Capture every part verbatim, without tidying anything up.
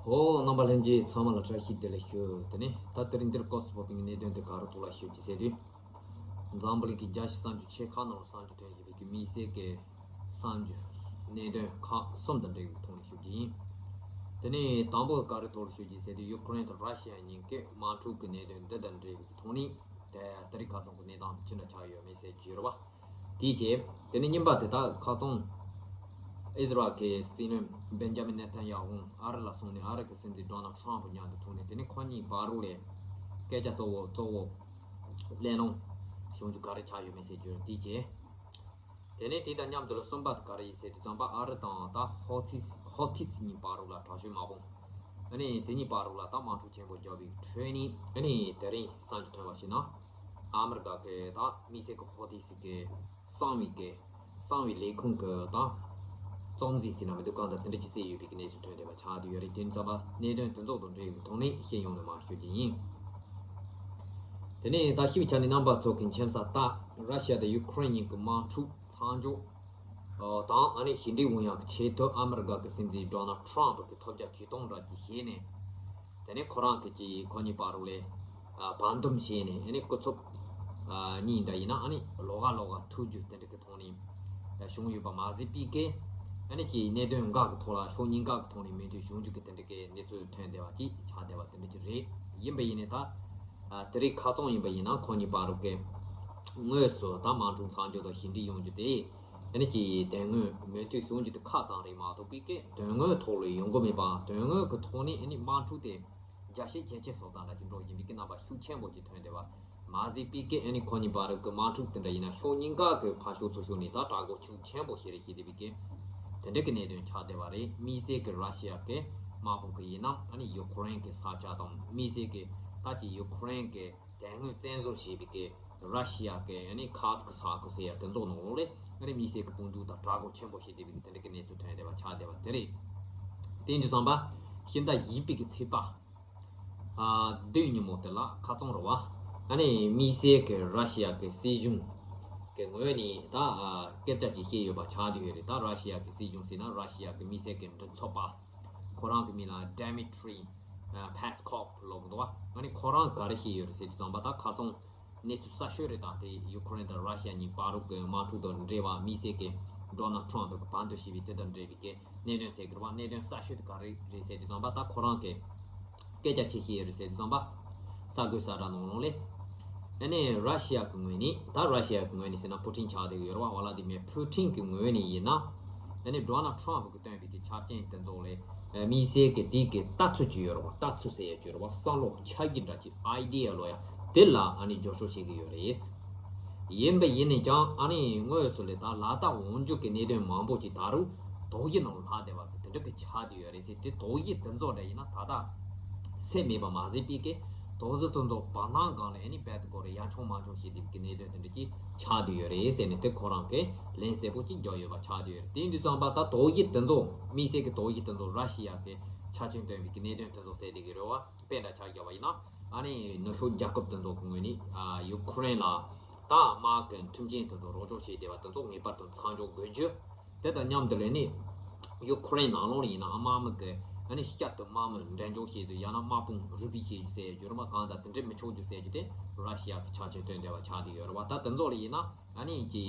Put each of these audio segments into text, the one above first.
ཨོ། རྣམ་པ་ལྷན་རྒྱས་ཚང་མ་ལ་བཀྲ་ཤིས་བདེ་ལེགས་ཞུ། དེ་ནས་ད་དེ་རིང་འདིར་སྐབས་སུ་བབས་པའི་གནད་དོན་དེ་ག་རུ་ཐོག་ལ་ཞུ་རྒྱུ་ཟེར་དུས། འཛམ་བུ་གླིང་གི་རྒྱལ་སྤྱི་གསར་འགྱུར་ཆེ་ཁག་ནང་ལ་གསར་འགྱུར་ཐོན་བཞིན་པའི་གི་དམིགས་བསལ་གྱི་གསར་འགྱུར་གནད་དོན་ཁག་གསུམ་དང་འབྲེལ་བའི་ཐོག་ནས་ཞུ་རྒྱུ་ཡིན། དེ་ནས་དང་པོ་ག་རུ་ཐོག་ལ་ཞུ་རྒྱུ་ཟེར་དུས། ཡུ་ཀེ་རེན་དང་ར་ཤི་ཡ་གཉིས་ཀའི་དམག་འཁྲུག་གི་གནད་དོན་འདི་དང་འབྲེལ་བའི་ཐོག་ནས། དེ་དེ་རིང་ཁ་སང་གི་གནས་སྟངས་ཅི་འདྲ་ཆགས་ཡོད་མེད་ཟེར་རྒྱུ་རེད་བ། དེའི་རྗེས། དེ་ནས་གཉིས་པ་དེ་དག་ཁ་སང་ཨིས་ར་ཨེལ་གྱི་སྲིད་བློན་བེན་ཇ་མིན་ནེ་ཐན་ཡ་ཧུ་ཨ་རི་ལ་སོང་ནས། ཨ་རི་གི་སྲིད་འཛིན་ཌོ་ནལ་ཊམ་ཕ་མཉམ་དུ་ཐུག་ནས། དེ་ནས་ཁོ་གཉིས་བར་རུ་ལས་སྐད་ཆ་གཙོ་བོ་གཙོ་བོ་གླེང་སློང་བྱུང་རྒྱུ་ག་རེ་ཆགས་ཡོད་མེད་ཟེར་རྒྱུ་དེའི་རྗེས། དེ་ནས་དེ་དང་མཉམ་དུ་ལ་གསུམ་པ་དེ་ག་རེ་ཡིན་ཟེར་དུས་ཙམ་པ། ཨ་རི་དང་ད་ཧོ་ཐིས་ཧོ་ཐིས་གཉིས་བར་རུ་ལ་དྲག་ཤོས་དམག་དཔུང་། ཨ་ནི་དེ་གཉིས་བར་རུ་ལ་ད་དམག་འཁྲུག་ཆེན་པོ་བརྒྱབ་པའི་ཁྲོད་ནས། ཨ་ནི་དེ་རིང་གསར་འགྱུར་ཐོན་པ་ཞིག་ན། ཨ་མི་རི་ཀ་གི་ད་དམིགས་བསལ་གྱི་ཧོ་ཐིས་གི་གསང་བའི་གི་གསང་བའི་ལས་ཁུངས་གི་ད་གཙོ་འཛིན་ཟེར་ན་མི་འདུག་གང་ལྟར་དེ་འདྲ་ཅིག་བསད་ཡོད་པའི་གི་གནས་ཚུལ་ཐོན་བསྡད་པ་ཆགས་བསྡད་ཡོད་རེད། དེ་ཚོ་ལ་གནད་དོན་དེ་ཚོ་དང་འབྲེལ་བའི་ཐོག་ནས་ཤེས་ཡོང་ནས་མར་ཞུ་རྒྱུ་ཡིན། དེ་ནས་ད་ཤི་བའི་ཆ་ནས་རྣམ་པ་ཚོ་གི་མཁྱེན་གསལ་ལྟར། ར་ཤི་ཡ་དང་ཡུ་ཀེ་རེན་གཉིས་ཀྱི་དམག་འཁྲུག་མཚམས་འཇོག་དང་། ཨ་ནི་ཞི་འགྲིག་ཡོང་ཡག་གི་ཆེད་དུ་ཨ་མི་རི་ཀ་གི་སྲིད་འཛིན་ཌོ་ནལ་ཊམ་ཕ་གིས་ཐོབ་རྒྱ་ཇུས་གཏོང་འདྲ་ཅིག་བྱས་ནས། དེ་ནས་ཁོ་རང་གིས་ཀྱིས་ཁོ་གཉིས་བར་རུ་ལས་ཨ་བར་འདུམ་བྱས་ནས། ཨ་ནི་སྐུ་ཚབ་ཨ་གཉིས་འདྲ་ཡིན་ན་ཨ་ནི་ལོགས་ཀ་ལོགས་ཀ་ཐུག་རྒྱུ་དེ་འདྲ་གི་ཐོག་ནས་བྱུང་ཡོད་པ་མ་ཟད་པའི་གི། ཨ་ནི་ཀྱི་གནད་དོན་འགའ་གི་ཐོག་ལ་ཕྱོགས་གཉིས་ཀ་གི་ཐོག་ནས་མོས་མཐུན་བྱུང་རྒྱུ་གི་དེ་འདྲ་གི་གནས་ཚུལ་ཐོན་བསྡད་པ་ཅིག་ཆགས་བསྡད་པ་དེ་འདྲ་ཅིག་རེད། ཡིན་པ་ཡིན་ནའི་ད་ཨ་དེ་རིང་ཁ་རྩང་ཡིན་པ་ཡིན་ན་ཁོ་གཉིས་བར་རུ་གི་དངོས་སུ་ད་དམག་འཁྲུག་མཚམས་འཇོག་དང་ཞི་འགྲིག་ཡོང་རྒྱུ་དེ། ཨ་ནི་ཀྱི་དོན་དངོས་མོས་མཐུན་བྱུང་རྒྱུ་དེ་ཁག་ཙམ་རེད་མ་གཏོགས་པའི་གི་དོན་དངོས་ཐོག་ལ་ཡོང་གི་མེད་པ། དོན་དངོས་ཀྱི་ཐོག་ནས་ཨ་ནི་དམག་འཁྲུག་དེ་རྒྱ་ཞེ་ཇེ་ཆེ་སོང་ཙང་འདྲ་ཅིག་འགྲོ་བཞིན་པའི་གི་རྣམ་པ་ཤུགས་ཆེན་པོ་ཅིག་ཐོན་བསྡད་པ་མ་ཟད་པའི་གི། ཨ་ནི་ཁོ་གཉིས་བར་གྱི་དམག་འཁྲུག་དེ་འདྲ་ཡིན་ན་ཕྱོགས་གཉིས་ཀ་གི་ཕར་ཕྱོགས་ཚུར་ཕྱོགས་ནས་ད་དྲག་རྒོལ་ཤུགས་ཆེན་པོ་ཞིག་རེད་བྱས་བསྡད་པའི་གི་དེ་འདྲ་གི་གནད་དོན་ཆགས་བསྡད་པ་རེད། དམིགས་བསལ་གྱི་ར་ཤི་ཡ་གི་དམག་དཔུང་གི་ཡིན་ན། ཨ་ནི་ཡུ་ཀེ་རེན་གི་ས་ཆ་དང་། དམིགས་བསལ་གྱི་ད་ཀྱི་ཡུ་ཀེ་རེན་གི་དོན་དངོས་བཙན་བཟུང་བྱས་པའི་གི་ར་ཤི་ཡ་གི་ཨ་ནི་ཁ་སི་ཀི་ས་ཁུལ་ཟེར་ཡ་དེ་ཚོ་ནང་ལོགས་ལ་ཨ་ནི་དམིགས་བསལ་གྱི་དཔུང་འཇུག་དང་དྲག་རྒོལ་ཆེན་པོ་བྱས་བསྡད་པའི་གི་དེ་འདྲ་གི་གནས་ཚུལ་ཐོན་བསྡད་པ་ཆགས་བསྡད་པ་དེ་རེད། དེ་ཡིན་དུས་ཙམ་པ་ཕྱི་ཟླ་བཞི་པའི་གི་ཚེས་པ་ཨ་བདུན་ཉིན་མོ་དེ་ལ་ཁ་རྩང་རེད་བ། ཨ་ནི་དམིགས་བསལ་གྱི་ར་ཤི་ཡ་གི་སྲིད་གཞུང་གི་ངོས་ནས་ད་ཨ་སྐད་ཆ་ཅིག་བཤད་ཡོད་པ་ཆགས་བསྡད་ཡོད་རེད། ད་ར་ཤི་ཡ་གི་སྲིད་གཞུང་ཟེར་ན་ར་ཤི་ཡ་གི་དམིགས་བསལ་གྱི་མགྲིན་ཚབ་པ། ཁོ་རང་གི་མིང་ལ་Dmitry Peskov ལབ་ཀྱི་འདུག་བ། ཨ་ནི་ཁོ་རང་ག་རེ་བཤད་ཡོད་རེད་ཟེར་དུས་ཙམ་པ། ད་ཁ་རྩང་གནས་ཚུལ་གསར་ཤོས་རེད། ད་དེ་ཡུ་ཀེ་རེན་དང་ར་ཤི་ཡ་གཉིས་བར་རུ་གི་དམག་འཁྲུག་དང་འབྲེལ་བ་དམིགས་བསལ་གྱི་ཌོ་ནལ་ཊམ་ཕ་གིས་བར་འདུམ་བྱས་པའི་དེ་དང་འབྲེལ་བའི་གི་གནད་དོན་ཟེར་གྱི་རེད་བ། གནད་དོན་གསར་ཤོས་དེ་ག་རེ་རེད་ཟེར་དུས་ཙམ་པ། ད་ཁོ་རང་གིས་སྐད་ཆ་ཅིག་བཤད་ཡོད་རེད་ཟེར་དུས་ཙམ་པ། གསར་འགོད་གསལ་བསྒྲགས་ནང་ལོགས་ལ། ཨ་ནི་ར་ཤི་ཡ་གི་ངོས་ནས། ད་ར་ཤི་ཡ་གི་ངོས་ནས་ཟེར་ན་པུ་ཊིན་ཆགས་བསྡད་ཀྱི་ཡོད་རེད་བ། ཝ་ལ་ཏི་མེར་པུ་ཊིན་གི་ངོས་ནས་ཡིན་ན། ཨ་ནི་ཌོ་ནལ་ཊམ་ཕ་གིས་བཏོན་པའི་གི་ཆ་རྐྱེན་དེ་ཚོ་ལ་དམིགས་བསལ་གྱི་དེ་གི་ལྟ་ཚུལ་ཅིག་ཡོད་རེད་བ། ལྟ་ཚུལ་ཟེར་ཡ་ཅིག་ཡོད་རེད་བ། བསམ་བློ་འཆར་གཞི་འདྲ་ཅིག་ཨའི་ཌི་ཡ་ལབ་ཡ་དེ་ལ་ཨ་ནི་བསྐྱར་ཞིབ་བྱེད་ཀྱི་ཡོད་རེད། ཡིན་པ་ཡིན་ནའི་ཀྱང་ཨ་ནི་དངོས་སུ་ལ་ད་ལག་བསྟར་འོང་རྒྱུ་གི་གནད་དོན་མང་པོ་ཅིག་ད་རུང་དོགས་གཞི་ནང་ལྷག་བསྡད་པ་དེ་འདྲ་གི་ཆགས་བསྡད་ཡོད་རེད་ཟེར། དེ་དོགས་གཞི་དེ་ཚོ་འདྲ་ཡིན་ན་ད་ལྟ་སེལ་མེད་པ་མ་ཟད་པའི་གི་དོགས་གཞི་དེ་ཚོ་བར་སྣང་སྒང་ལ་ཨ་ནི་རྦད་དེ་ཁོ་རང་ཡར་མཆོང་མར་མཆོང་བྱེད་བསྡད་པའི་གི་གནད་དོན་དེ་འདྲ་ཅིག་ཆགས་བསྡད་ཡོད་རེད་ཟེར་ནས། དེ་ཁོ་རང་གིས་ལན་གསལ་པོ་ཅིག་བརྒྱབ་ཡོད་པ་ཆགས་བསྡད་ཡོད་རེད། དེ་ཡིན་དུས་ཙམ་པ་ད་དོགས་གཞི་དེ་ཚོ། དམིགས་བསལ་གྱི་དོགས་གཞི་དེ་ཚོ་ར་ཤི་ཡ་གི་ཆ་རྐྱེན་བཏོན་པའི་གི་གནད་དོན་དེ་ཚོ་སེལ་བསྡད་ཀྱི་རེད་བ། དཔེ་འདྲ་ཆ་བཞག་པ་ཡིན་ན། ཨ་ནི་ནུབ་ཕྱོགས་རྒྱལ་ཁབ་དེ་ཚོ་གི་ངོས་ནས་ཨ་ཡུ་ཀེ་རེན་ལ་ད་དམག་གི་མཐུན་རྐྱེན་དེ་ཚོ་རོགས་སྐྱོར་བྱས་བསྡད་པ་དེ་ཚོ་ངེས་པར་དུ་མཚམས་འཇོག་དགོས་རྒྱུ། དེ་དང་མཉམ་དུ་ལ་ནི་ཡུ་ཀེ་རེན་ནང་ལོགས་ལ་ཡིན་ན་དམག་མི་གི་ཨ་ནི་བསྐྱར་དུ་དམག་མི་འགྲན་ཞུགས་བྱེད་དུས། ཡང་ན་དམག་དཔུང་རུ་སྦས་བྱེད་རྒྱུ་ཟེར་རྒྱུ་རེད་མ། གང་ལྟར་དེ་འདྲ་མི་ཆོག་རྒྱུ་ཟེར་རྒྱུ་དེ་ར་ཤི་ཡ་གི་ཆ་རྐྱེན་བཏོན་བསྡད་པ་ཆགས་བསྡད་ཡོད་རེད་བ། ད་དེ་ཚོ་ལ་ཡིན་ན། ཨ་ནི་ཀྱི་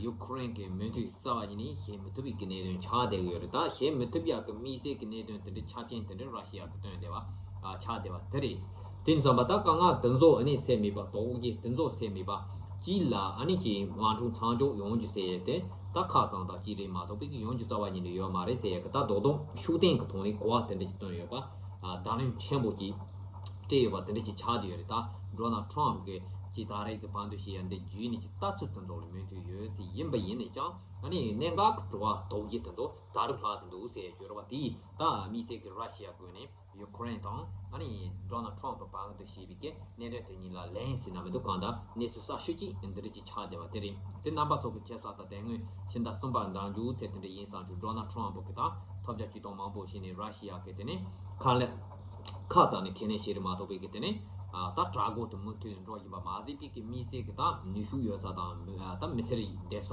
ཡུ་ཀེ་རེན་གྱི་མོས་མཐུན་རྩ་བ་ཉིད་ནས་བྱེད་མི་ཐུབ་པའི་གི་གནད་དོན་ཆགས་བསྡད་ཀྱི་ཡོད་རེད། ད་བྱེད་མི་ཐུབ་ཡག་གི་དམིགས་བསལ་གྱི་གནད་དོན་དེ་འདྲའི་ཆ་རྐྱེན་དེ་འདྲའི་ར་ཤི་ཡ་གིས་བཏོན་བསྡད་པ་ཨ་ཆགས་བསྡད་པ་དེ་རེད། དེ་ཙམ་པ་ད་དཀའ་ངལ་དེ་ཚོ་ཨ་ནི་སེལ་མེད་པ། དོགས་གཞི་དེ་ཚོ་སེལ་མེད་པ་ཅིག་ལ་ཨ་ནི་ཀྱི་དམག་འཁྲུག་མཚམས་འཇོག་ཡོང་རྒྱུ་ཟེར་ཡས་དེ་ད་ཁ་རྩང་དག་ཅིག་རེད་མ་གཏོགས་པའི་གི་ཡོང་རྒྱུ་རྩ་བ་ཉིད་ནས་ཡོད་མ་རེད་ཟེར་ཡས་གི། ད་རྡོག་རྡོག་ཤུགས་ལྡན་གྱི་ཐོག་ནས་གོ་བ་དེ་འདྲ་ཅིག་བཏོན་ཡོད་པ། ཨ་བརྡ་ལན་ཆེན་པོ་ཅིག་སྤྲད་ཡོད་པ་དེ་འདྲ་ཅིག་ཆགས་བསྡད་ཡོད་རེད། ད་ཌོ་ནལ་ཊམ་ཕ་གིས་ཅིག་ད་རེས་ཀྱི་བར་འདུམ་བྱེད་ཡ་འདི་བརྒྱུད་ནས་ཅིག་ལྟ་ཚུལ་དེ་ཚོ་ལ་མོས་མཐུན་ཡོད་ཟེར་ཡིན་པ་ཡིན་ནས་ཀྱང་། ཨ་ནི་གནད་འགག་གི་དྲི་བ་དོགས་གཞི་དེ་ཚོ་ད་རུང་ལྷག་བསྡད་འདུག་ཟེར་ཡ་ཅིག་ཡོད་རེད་བ། དེ་ད་དམིགས་བསལ་གྱི་ར་ཤི་ཡ་ངོས་ནས་ཡུ་ཀེ་རེན་དང་ཨ་ནི་ཌོ་ནལ་ཊམ་ཕ་བར་འདུམ་བྱས་པའི་གི་གནད་དོན་དེ་གཉིས་ལ་ལན་ཟེར་ན་མི་འདུག། གང་ལྟར་གནས་ཚུལ་གསར་ཤོས་ཅིག་འདི་འདྲ་ཅིག་ཆགས་བསྡད་པ་དེ་རེད། དེ་རྣམ་པ་ཚོ་གི་ཁྱད་མཚར་དང་དེ་སྔོན་ཕྱི་ཟླ་གསུམ་པ་འདང་རྒྱུ་ཚེ་དེ་འདྲ་ཡིན་བསམ་བྱུང་། ཌོ་ནལ་ཊམ་ཕ་གིས་ད་ཐོབ་རྒྱ་ཇུས་གཏོང་མང་པོ་བྱས་ནས་ར་ཤི་ཡ་གི་དེ་ནས་ཁ་ལ་ཁ་རྩང་ནས་ཁས་ལེན་བྱས་རེད་མ་གཏོགས་པའི་གི་དེ་ནས་ཨ་ད་དྲག་རྒོལ་དུ་མུ་མཐུད་འགྲོ་བཞིན་པ་མ་ཟད་པའི་གི་དམིགས་བསལ་གི་ད་ནུས་ཤུགས་ཡོད་ས་དང་། ཨ་ད་མི་སེར་སྡོད་ས་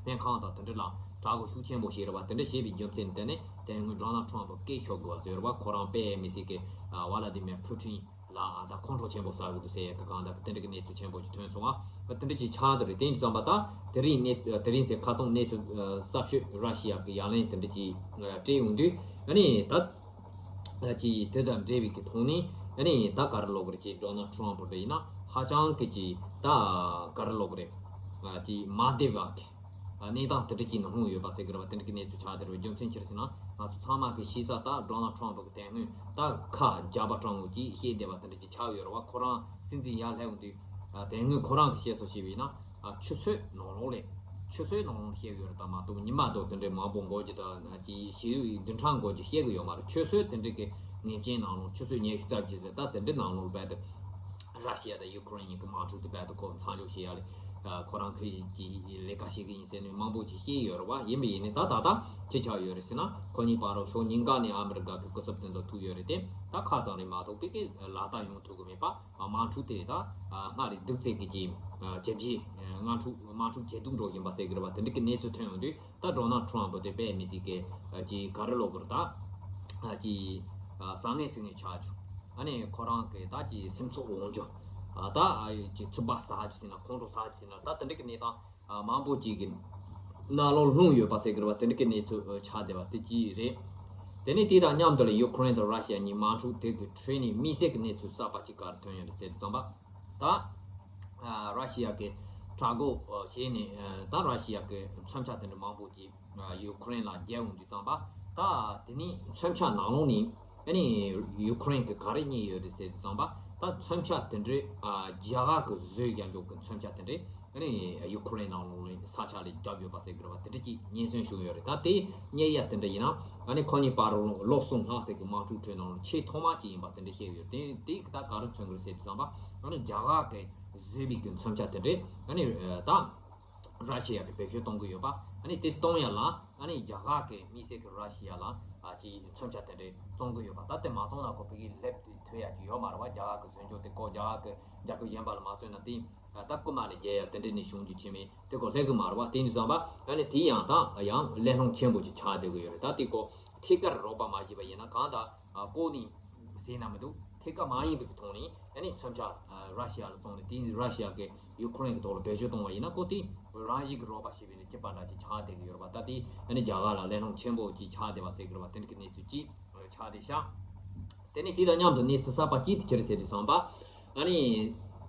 སྨན་ཁང་དང་དེ་འདྲ་ལ། དྲག་པོ་ཤུགས་ཆེན་པོ་ཞིག་རེད་བ། དེ་འདྲ་བྱས་པའི་རྒྱུ་མཚན་དེ་ནི་དེ་སྔོན་ཌོ་ནལ་ཊམ་ཕུ་སྐད་ཤོར་དགོས་པ་བཟོས་རེད་བ། ཁོ་རང་དཔེ་མི་སྲིད་ཀྱི་ཝ་ལ་ཏི་མེར་ཕུ་ཊིན་ལ་ད་ཁོང་ཁྲོ་ཆེན་པོ་ཟ་དགོས་འདུག་ཟེར་ཡ་གི་གང་ལྟར་དེ་འདྲ་གི་གནས་ཚུལ་ཆེན་པོ་ཞིག་ཐོན་སོང་ང་། དེ་འདྲ་ཅིག་ཆགས་འདུག་རེད། དེ་ཡིན་དུས་ཙམ་པ་ད་དེ་རིང་གནས་དེ་རིང་ཟེར་ཁ་སང་གནས་ཚུལ་གསར་ཤོས་ར་ཤི་ཡ་གི་ཡ་ལན་དེ་འདྲ་ཅིག་སྤྲད་ཡོང་དུས་ཨ་ནི་ད། ཅིག་དེ་དང་འབྲེལ་བའི་གི་ཐོག་ནས་ཨ་ནི་ད་ག་རེ་ལབ་དགོས་རེད། ཅིག་ཌོ་ནལ་ཊམ་ཕུ་དེ་ཡིན་ན་ཧ་ཅང་གི་ཅིག་ད་ག་རེ་ལབ་དགོས་རེད། ཅིག་མ་བདེ་བ་གི་གནས་སྟངས་དེ་འདྲ་ཅིག་ནང་ལྷུང་ཡོད་པ་ཟེར་གི་རེད་བ། དེ་འདྲ་གི་གནས་ཚུལ་ཆགས་བསྡད་རེད་བ། རྒྱུ་མཚན་ཅི་རེད་ཟེར་ན་ང་ཚོ་ཚང་མ་གི་ཤེས་ས་ད་ཌོ་ནལ་ཊམ་ཕུ་གི་དེ་སྔོན་ད་ཁ་རྒྱག་པ་སྤྲང་བོ་ཅིག་བཤད་བསྡད་པ་དེ་འདྲ་ཅིག་ཆགས་ཡོད་རེད་བ། ཁོ་རང་སྲིད་འཛིན་ཡར་སླེབས་ཡོང་དུས་དེ་སྔོན་ཁོ་རང་གི་བཤད་སྲོལ་བྱས་པ་ཡིན་ན། ཆུ་ཚོད་ནང་ལོགས་ལས། ཆུ་ཚོད་ནང་ལོགས་བཤད་ཡོད་རེད་ད་མ་གཏོགས་ཉི་མ་དང་དེ་འདྲའི་མང་པོ་འགོར་གྱི་དང་ཅིག་བཞི་བདུན་ཕྲག་འགོར་གྱི་བཤད་གི་ཡོད་མ་རེད། ཆུ་ཚོད་དེ་འདྲའི་གི་ངེས་ཅན་ནང་ལོགས་ཆུ་ཚོད་ཉི་ཤུ་རྩ་བརྒྱད་ཟེར་ད་དེ་འདྲའི་ནང་ལོགས་རྦད་དེ་ར་ཤི་ཡ་དང་ཡུ་ཁུ་རེན་གཉིས་ཀྱི་དམག་འཁྲུག་དེ་རྦད་དེ་ཁོ་མཚམས་འཇོག་བྱེད་ཡ་ལས་ཁོ་རང་གི་ཅིག་ལས་ཀ་བྱེད་གི་ཡིན་ཟེར་ནས་མང་པོ་ཅིག་བཤད་ཡོད་རེད་བ། ཡིན་པ་ཡིན་ནའི་ད་ད་ལྟ་ཅི་ཆགས་ཡོད་རེད་ཟེར་ན་ཁོ་གཉིས་བར་ལ་ཕྱོགས་གཉིས་ཀ་ནས་ཨ་མི་རི་ཀ་གི་སྐུ་ཚབ་དེ་ཚོ་ཐུག་ཡོད་རེད་དེ། ད་ཁ་ཙམ་རེད་མ་གཏོགས་པའི་གི་ལག་བསྟར་ཡོང་ཐུབ་གི་མེད་པ། དམག་འཁྲུག་དེ་ད་སྔར་ལས་སྡུག་ཚད་ཀྱི་ཅིག་ཇེ་ཇེ་དམག་འཁྲུག་དམག་འཁྲུག་ཇེ་སྡུག་འགྲོ་བཞིན་པ་ཟེར་གི་རེད་བ། དེ་འདྲ་གི་གནས་ཚུལ་ཐོན་ཡོང་དུས་ད་ཌོ་ནལ་ཊམ་ཕུ་དེ་དཔེ་མི་སྲིད་ཀྱི་ཅིག་ག་རེ་ལབ་དགོས་རེད་ད། ཅིག་བཟང་ངན་ཟེར་ངན་ཆགས་བྱུང་། ཨ་ནི་ཁོ་རང་གི་ད་ཅིག་སེམས་ཚོར་འོང་རྒྱུ་ད་ཅིག་ཚུགས་པ་ཟ་རྒྱུ་ཟེར་ན་ཁོང་ཁྲོ་ཟ་རྒྱུ་ཟེར་ན་ད་དེ་འདྲ་གི་གནས་སྟངས། ཨ། མང་པོ་ཅིག་གི་ནང་ལོགས་ལྷུང་ཡོད་པ་ཟེར་གི་རེད་བ། དེ་འདྲ་གི་གནས་ཚུལ་ཆགས་བསྡད་པ་དེ་གཅིག་རེད། དེ་ནས་དེ་དང་མཉམ་དུ་ལ་ཡུ་ཁུ་རེན་དང་ར་ཤི་ཡ་གཉིས་དམག་འཁྲུག་དེ་གི་ཁྲོད་ནས་དམིགས་བསལ་གྱི་གནས་ཚུལ་གསར་པ་ཅིག་ག་རེ་ཐོན་ཡོད་རེད་ཟེར་དུས་ཙམ་པ། ད་ཨ། ར་ཤི་ཡ་གི་དྲག་རྒོལ་བྱས་ནས་ད་ར་ཤི་ཡ་གི་མཚོན་ཆ་དེ་འདྲ་མང་པོ་ཅིག་ཡུ་ཁུ་རེན་ལ་རྒྱག་ཡོང་དུས་ཙམ་པ། ད་དེ་ནས་མཚོན་ཆ་ནང་ལོགས་ནས། ཨ་ནི་ཡུ་ཁུ་རེན་གྱིས་ག་རེ་རྙེད་ཡོད་རེད་ཟེར་དུས་ཙམ་པ། ད་མཚོན་ཆ་དེ་འདྲའི་ཨ་རྒྱ་གར་གྱིས་བཟོས་རྒྱག་འཇོག་གི་མཚོན་ཆ་དེ་འདྲའི་ཨ་ནི་ཡུ་ཁུ་རེན་ནང་ལོགས་ལ་ས་ཆ་ལ་བརྒྱབ་ཡོད་པ་ཟེར་གི་རེད་བ། དེ་འདྲ་ཅིག་རྙེད་སོན་བྱུང་ཡོད་རེད། ད་དེ་རྙེད་ཡ་དེ་འདྲ་ཡིན་ན་ཨ་ནི་ཁོ་གཉིས་བར་ལོ་གསུམ་ལྷག་ཙམ་གྱི་དམག་འཁྲུག་ཁྲོད་ནང་ལ་ཆེས་ཐོག་མ་ཅིག་ཡིན་པ་དེ་འདྲ་བཤད་ཡོད་རེད། དེ་དེ་ད་ག་རེ་མཚོན་གི་རེད་ཟེར་དུས་ཙམ་པ། ཨ་ནི་རྒྱ་གར་གྱིས་བཟོས་པའི་གི་མཚོན་ཆ་དེ་འདྲའི་ཨ་ནི་ད། ར་ཤི་ཡ་གི་བེད་སྤྱོད་གཏོང་གི་ཡོད་པ། ཨ་ནི་དེ་གཏོང་ཡ་ལ་ཨ་ནི་རྒྱ་གར་གི་དམིགས་བསལ་གི་ར་ཤི་ཡ་ལ་ཨ་ཅིག་མཚོན་ཆ་དེ་འདྲའི་བཙོང་གི་ཡོད་པ། ད་དེ་མ་བཙོང་ན་ཁོ་ཕ་གིར་སླེབས་ཐུབ་ཡ་ཅིག་ཡོད་མ་རེད་བ། རྒྱ་གར་གི་བཟོ་འཇོག་དེ་ཁོ་རྒྱ་གར་གི་རྒྱལ་ཁབ་གཞན་པ་ལ་མ་བཙོང་ན་དེ་ད་རྐུ་མ་ལ་རྒྱལ་ཡ་དེ་འདྲ་ནས་བྱུང་རྒྱུ་ཅིག་མེད། དེ་ཁོ་སླེབས་གི་མ་རེད་བ། དེ་ཡིན་དུས་ཙམ་པ་ཨ་ནི་དེ་ཡང་ད་ཡང་གླེང་སློང་ཆེན་པོ་ཅིག་ཆགས་བསྡད་གི་ཡོད་རེད། ད་དེ་ཁོ་ཐད་ཀར་རོགས་པ་མ་བྱས་པ་ཡིན་ན་གང་ལྟར། ཨ། ལྐོག་ནས་ཟེར་ན་མི་འདུག་ཐད་ཀར་མ་ཡིན་པའི་ཐོག་ནས་ཨ་ནི་མཚོན་ཆ་ཨ་ར་ཤི་ཡ་ལ་བཙོང་ནས་དེ་ར་ཤི་ཡ་གིས་ཡུ་ཁུ་རེན་གྱི་ཐོག་ལ་བེད་སྤྱོད་གཏོང་བ་ཡིན་ན་ཁོ་དེ་རང་བཞིན་གྱི་རོགས་པ་བྱས་པའི་ནས་སྐྱིད་པ་འདྲ་ཅིག་ཆགས་བསྡད་ཀྱི་ཡོད་རེད་པ། ད་དེ་ཨ་ནི་རྒྱ་གར་ལ་གླེང་སློང་ཆེན་པོ་ཅིག་ཆགས་བསྡད་པ་ཟེར་གྱི་རེད་པ། དེ་འདྲ་གི་གནས་ཚུལ་ཅིག་ཆགས་བསྡད་ཤག་དེ་ནས་དེ་དང་མཉམ་དུ་གནས་ཚུལ་གསར་པ་ཅིག་དེ་ཅི་རེད་ཟེར་དུས་ཙམ་པ། ཨ་ནི་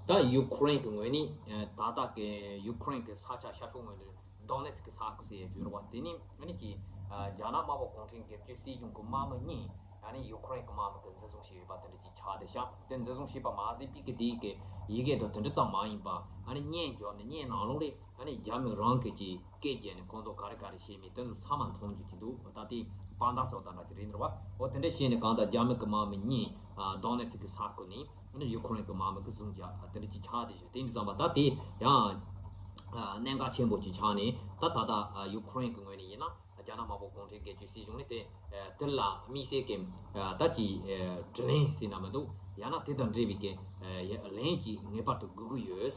ད་ཡུ་ཁུ་རེན་གྱི་ངོས་ནས་ད་ལྟ་གི་ཡུ་ཁུ་རེན་གྱི་ས་ཆ་ཤར་ཕྱོགས་ངོས་ནས། དོ་ནེ་ཚིག་གི་ས་ཁུལ་ཟེར་ཡ་ཅིག་ཡོད་རེད་བ། དེ་ནི་ཨ་ནི་ཅིག་ཨ་རྒྱ་ནག་དམར་པོ་གུང་ཁྲན་སྒེར་གཅོད་སྲིད་གཞུང་གི་དམག་མི་གཉིས་ཨ་ནི་ཡུ་ཁུ་རེན་གྱི་དམག་མི་གིས་འཛིན་བཟུང་བྱས་ཡོད་པ་དེ་འདྲ་ཅིག་ཆགས་བསྡད་ཤག་དེ་འཛིན་བཟུང་བྱས་པ་མ་ཟད་པའི་གི་དེའི་གི་ཡི་གེ་དང་དེ་འདྲ་ཙམ་མ་ཡིན་པ་ཨ་ནི་བརྙན་བརྒྱབ་ནས་བརྙན་ནང་ལོགས་ལ་ཨ་ནི་རྒྱ་མི་རང་གི་ཅིག་སྐད་བརྒྱབ་ནས་ཁོང་ཚོ་ག་རེ་ག་རེ་བྱས་མིན་དེ་ཚོ་ཚང་མ་མཐོང་རྒྱུ་ཅིག་འདུག་ད་དེ་དཔང་རྟགས་བཟོ་ལྟ་འདྲ་ཅིག་རེད་འདུག་རེད་བ། འོ་དེ་འདྲ་བྱས་ནས་གང་ལྟར་རྒྱ་མི་གི་དམག་མི་གཉིས་ཨ་དོ་ནེ་ཚིག་གི་ས་ཁུལ་ནས། ཨ་ནི་ཡུ་ཁུ་རེན་གྱི་དམག་མི་གིས་བཟུང་བཞག་དེ་འདྲ་ཅིག་ཆགས་བསྡད་ཤག་དེ་ཡིན་དུས་ཙམ་པ་ད་དེ་ཡང་གནད་འགག་ཆེན་པོ་ཅིག་ཆགས་ནས་ད་ད་ལྟ་ཡུ་ཁུ་རེན་གྱི་ངོས་ནས་ཡིན་ན་རྒྱ་ནག་དམར་པོ་གུང་ཁྲན་སྒེར་གཅོད་སྲིད་གཞུང་ནས་དེ་དེ་ལ་དམིགས་བསལ་གྱི་ད་ཅིག་དྲིན་ལན་ཟེར་ན་མི་འདུག་ཡང་ན་དེ་དང་འབྲེལ་བའི་གི་ལན་ཅིག་ངེས་པར་དུ་དགོས་ཀྱི་ཡོད།